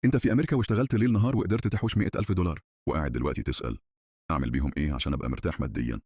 انت في امريكا واشتغلت ليل نهار وقدرت تحوش 100,000 دولار، وقاعد دلوقتي تسأل اعمل بيهم ايه عشان ابقى مرتاح ماديا؟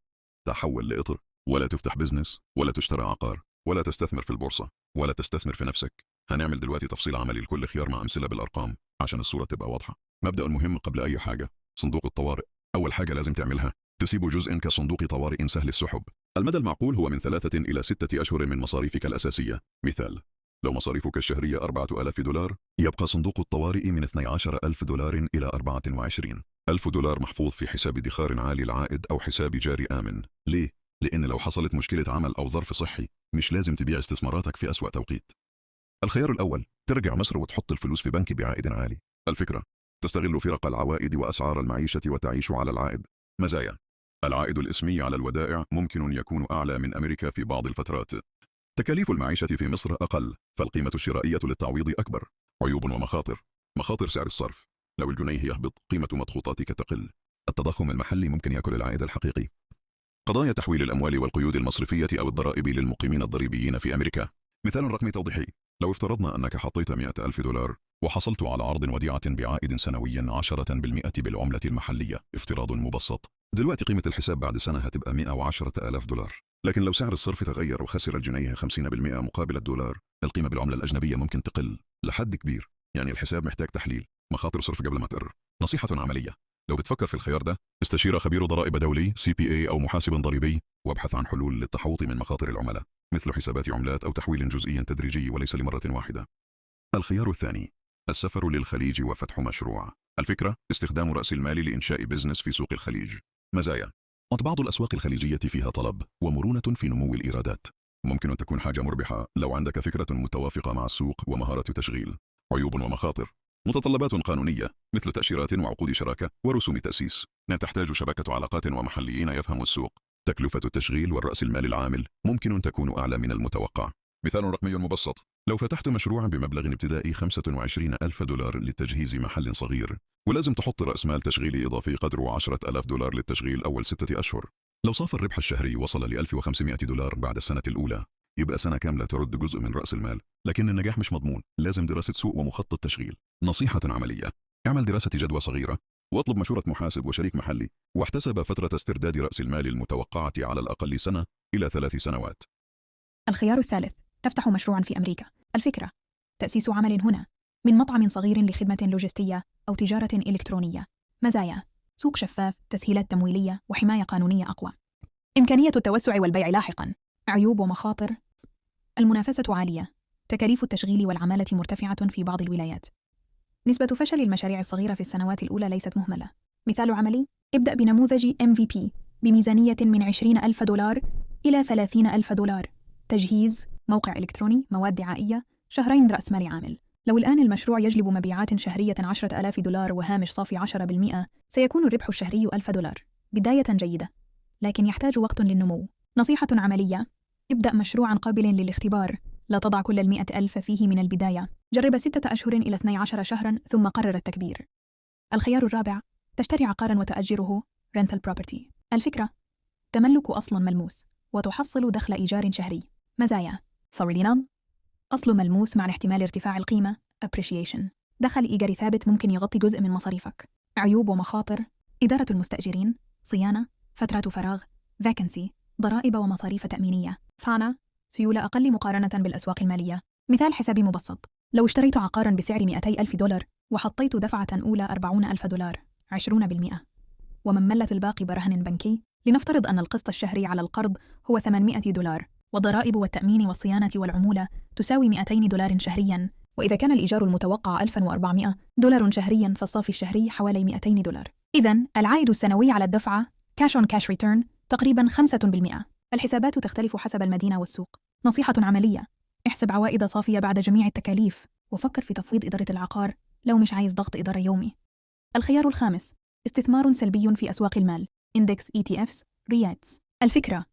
تحول لقطر، ولا تفتح business، ولا تشتري عقار، ولا تستثمر في البورصة، ولا تستثمر في نفسك. هنعمل دلوقتي تفصيل عملي لكل خيار مع أمثلة بالأرقام عشان الصورة تبقى واضحة. مبدأ مهم قبل أي حاجة، صندوق الطوارئ. أول حاجة لازم تعملها تسيب جزء كصندوق طوارئ سهل السحب. المدى المعقول هو من 3 إلى 6 أشهر من مصاريفك الأساسية. مثال، لو مصاريفك الشهرية 4000 دولار، يبقى صندوق الطوارئ من 12,000 دولار إلى 24,000 دولار محفوظ في حساب ادخار عالي العائد أو حساب جاري آمن. ليه؟ لأن لو حصلت مشكلة عمل أو ظرف صحي مش لازم تبيع استثماراتك في أسوأ توقيت. الخيار الأول، ترجع مصر وتحط الفلوس في بنك بعائد عالي. الفكرة، تستغل فرق العوائد وأسعار المعيشة وتعيش على العائد. مزايا، العائد الاسمي على الودائع ممكن يكون أعلى من أمريكا في بعض الفترات. تكاليف المعيشة في مصر أقل، فالقيمة الشرائية للتعويض أكبر. عيوب ومخاطر، مخاطر سعر الصرف، لو الجنيه يهبط قيمة مضغوطاتك تقل. التضخم المحلي ممكن يأكل العائد الحقيقي. قضايا تحويل الأموال والقيود المصرفية أو الضرائب للمقيمين الضريبيين في أمريكا. مثال رقمي توضيحي، لو افترضنا أنك حطيت 100,000 دولار وحصلت على عرض وديعة بعائد سنوي 10% بالعملة المحلية، افتراض مبسط. دلوقتي قيمة الحساب بعد سنة هتبقى 110,000 دولار. لكن لو سعر الصرف تغير وخسر الجنيه 50% مقابل الدولار، القيمة بالعملة الأجنبية ممكن تقل لحد كبير. يعني الحساب محتاج تحليل مخاطر صرف قبل ما تقرر. نصيحة عملية، لو بتفكر في الخيار ده استشير خبير ضرائب دولي CPA أو محاسب ضريبي، وابحث عن حلول للتحوط من مخاطر العملة مثل حسابات عملات أو تحويل جزئي تدريجي وليس لمرة واحدة. الخيار الثاني، السفر للخليج وفتح مشروع. الفكرة، استخدام رأس المال لإنشاء business في سوق الخليج. مزايا، بعض الأسواق الخليجية فيها طلب ومرونة في نمو الإيرادات، ممكن تكون حاجة مربحة لو عندك فكرة متوافقة مع السوق ومهارة تشغيل. عيوب ومخاطر، متطلبات قانونية مثل تأشيرات وعقود شراكة ورسوم تأسيس، لا تحتاج شبكة علاقات ومحليين يفهموا السوق. تكلفة التشغيل والرأس المال العامل ممكن تكون أعلى من المتوقع. مثال رقمي مبسط، لو فتحت مشروعا بمبلغ ابتدائي 25 ألف دولار لتجهيز محل صغير، ولازم تحط رأس مال تشغيلي إضافي قدره 10,000 دولار للتشغيل أول 6 أشهر. لو صافي الربح الشهري وصل ل 1500 دولار بعد السنة الأولى، يبقى سنة كاملة ترد جزء من رأس المال، لكن النجاح مش مضمون، لازم دراسة سوق ومخطط تشغيل. نصيحة عملية، اعمل دراسة جدوى صغيرة واطلب مشورة محاسب وشريك محلي، واحتسب فترة استرداد رأس المال المتوقعة على الأقل سنة إلى 3 سنوات. الخيار الثالث، تفتح مشروعا في أمريكا. الفكرة، تأسيس عمل هنا من مطعم صغير لخدمة لوجستية أو تجارة إلكترونية. مزايا، سوق شفاف، تسهيلات تمويلية، وحماية قانونية أقوى، إمكانية التوسع والبيع لاحقا. عيوب ومخاطر، المنافسة عالية، تكاليف التشغيل والعمالة مرتفعة في بعض الولايات. نسبة فشل المشاريع الصغيرة في السنوات الأولى ليست مهملة. مثال عملي، ابدأ بنموذج MVP بميزانية من 20 ألف دولار إلى 30 ألف دولار، تجهيز موقع إلكتروني، مواد دعائية، شهرين رأس مال عامل. لو الآن المشروع يجلب مبيعات شهرية 10,000 دولار وهامش صافي 10%، سيكون الربح الشهري 1000 دولار. بداية جيدة، لكن يحتاج وقت للنمو. نصيحة عملية، ابدأ مشروعا قابل للاختبار، لا تضع كل ال100,000 فيه من البداية. جرب 6 أشهر إلى 12 شهرا ثم قرر التكبير. الخيار الرابع، تشتري عقارا وتأجره، rental property. الفكرة، تملك أصل ملموس وتحصل دخل إيجار شهري. مزايا، ثورينان أصل ملموس مع احتمال ارتفاع القيمة appreciation، دخل إيجاري ثابت ممكن يغطي جزء من مصاريفك. عيوب ومخاطر، إدارة المستأجرين، صيانة، فترة فراغ vacancy، ضرائب ومصاريف تأمينية. فانا سيولة أقل مقارنة بالأسواق المالية. مثال حسابي مبسط، لو اشتريت عقارا بسعر 200 ألف دولار وحطيت دفعة أولى 40 ألف دولار 20% ومملت الباقي برهن بنكي، لنفترض أن القسط الشهري على القرض هو 800 دولار، والضرائب والتأمين والصيانة والعمولة تساوي 200 دولار شهريا، وإذا كان الإيجار المتوقع 1400 دولار شهريا، فالصافي الشهري حوالي 200 دولار. إذا العائد السنوي على الدفعة cash on cash return تقريبا 5%. الحسابات تختلف حسب المدينة والسوق. نصيحة عملية، احسب عوائد صافية بعد جميع التكاليف، وفكر في تفويض إدارة العقار لو مش عايز ضغط إدارة يومي. الخيار الخامس، استثمار سلبي في أسواق المال، Index ETFs، REITs. الفكرة،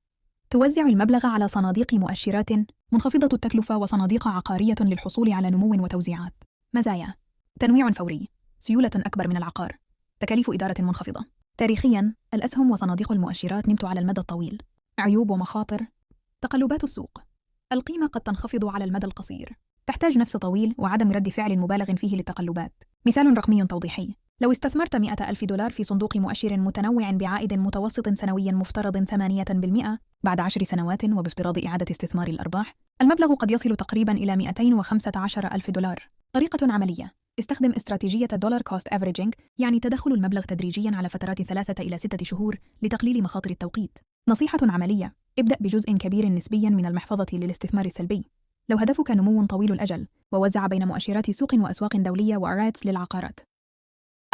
توزع المبلغ على صناديق مؤشرات منخفضة التكلفة وصناديق عقارية للحصول على نمو وتوزيعات. مزايا، تنويع فوري، سيولة أكبر من العقار، تكاليف إدارة منخفضة. تاريخيا الأسهم وصناديق المؤشرات نمت على المدى الطويل. عيوب ومخاطر، تقلبات السوق، القيمة قد تنخفض على المدى القصير، تحتاج نفس طويل وعدم رد فعل مبالغ فيه للتقلبات. مثال رقمي توضيحي: لو استثمرت 100 ألف دولار في صندوق مؤشر متنوع بعائد متوسط سنوي مفترض 8% بعد 10 سنوات، وبافتراض إعادة استثمار الأرباح، المبلغ قد يصل تقريبا إلى 215 ألف دولار. طريقة عملية: استخدم استراتيجية dollar cost averaging، يعني تدخل المبلغ تدريجيا على فترات 3 إلى 6 شهور لتقليل مخاطر التوقيت. نصيحة عملية: ابدأ بجزء كبير نسبيا من المحفظة للاستثمار السلبي لو هدفك نمو طويل الأجل، ووزع بين مؤشرات سوق وأسواق دولية و REITs للعقارات.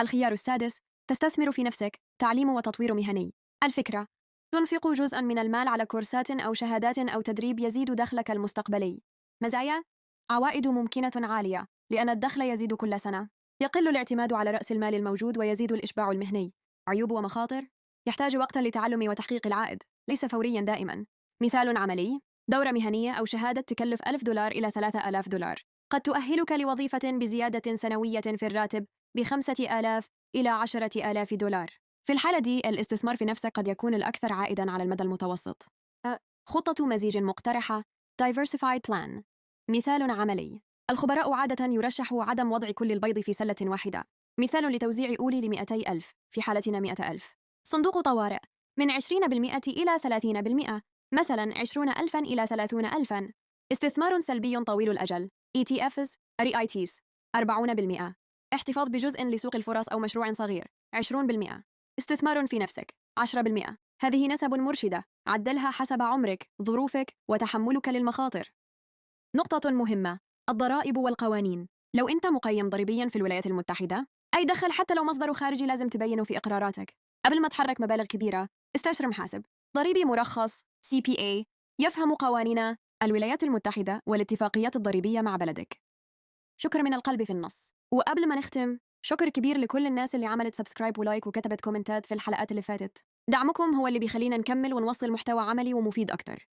الخيار السادس: تستثمر في نفسك، تعليم وتطوير مهني. الفكرة: تنفق جزءا من المال على كورسات أو شهادات أو تدريب يزيد دخلك المستقبلي. مزايا: عوائد ممكنة عالية لأن الدخل يزيد كل سنة، يقل الاعتماد على رأس المال الموجود ويزيد الإشباع المهني. عيوب ومخاطر: يحتاج وقتا لتعلم وتحقيق العائد، ليس فوريا دائما. مثال عملي: دورة مهنية أو شهادة تكلف 1000 دولار إلى 3000 دولار، قد تؤهلك لوظيفة بزيادة سنوية في الراتب ب5000 إلى 10,000 دولار. في الحالة دي، الاستثمار في نفسك قد يكون الأكثر عائدا على المدى المتوسط. خطة مزيج مقترحة، Diversified Plan. مثال عملي: الخبراء عادة يرشحوا عدم وضع كل البيض في سلة واحدة. مثال لتوزيع أولي ل200,000، في حالتنا 100,000. صندوق طوارئ من 20% إلى 30%، مثلا 20,000 إلى 30,000. استثمار سلبي طويل الأجل، ETFs، REITs، 40%. احتفاظ بجزء لسوق الفرص أو مشروع صغير، 20%. استثمار في نفسك، 10%. هذه نسب مرشدة، عدلها حسب عمرك، ظروفك، وتحملك للمخاطر. نقطة مهمة: الضرائب والقوانين. لو أنت مقيم ضريبيا في الولايات المتحدة، أي دخل حتى لو مصدره خارجي لازم تبينه في إقراراتك. قبل ما تحرك مبالغ كبيرة، استشر محاسب ضريبي مرخص CPA يفهم قوانين الولايات المتحدة والاتفاقيات الضريبية مع بلدك. شكر من القلب في النص. وقبل ما نختم، شكر كبير لكل الناس اللي عملت subscribe و like وكتبت كومنتات في الحلقات اللي فاتت. دعمكم هو اللي بيخلينا نكمل ونوصل محتوى عملي ومفيد أكتر.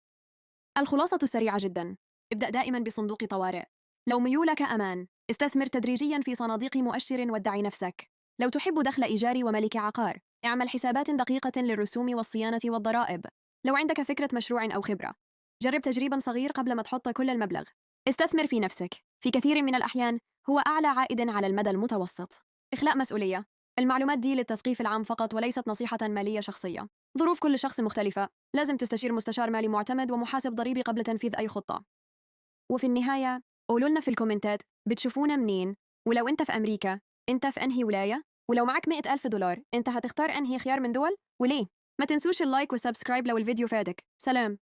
الخلاصة السريعة جدا: ابدأ دائما بصندوق طوارئ لو ميولك أمان. استثمر تدريجيا في صناديق مؤشر ودع نفسك. لو تحب دخل إيجاري وملك عقار، اعمل حسابات دقيقة للرسوم والصيانة والضرائب. لو عندك فكرة مشروع أو خبرة، جرب تجريبا صغير قبل ما تحط كل المبلغ. استثمر في نفسك، في كثير من الأحيان هو أعلى عائد على المدى المتوسط. إخلاء مسؤولية: المعلومات دي للتثقيف العام فقط وليست نصيحة مالية شخصية. ظروف كل شخص مختلفة، لازم تستشير مستشار مالي معتمد ومحاسب ضريبي قبل تنفيذ أي خطة. وفي النهاية، قولوا لنا في الكومنتات بتشوفونا منين، ولو أنت في أمريكا أنت في أنهي ولاية، ولو معك 100,000 دولار أنت هتختار أنهي خيار من دول وليه. ما تنسوش ال like وال subscribe لو الفيديو فادك. سلام.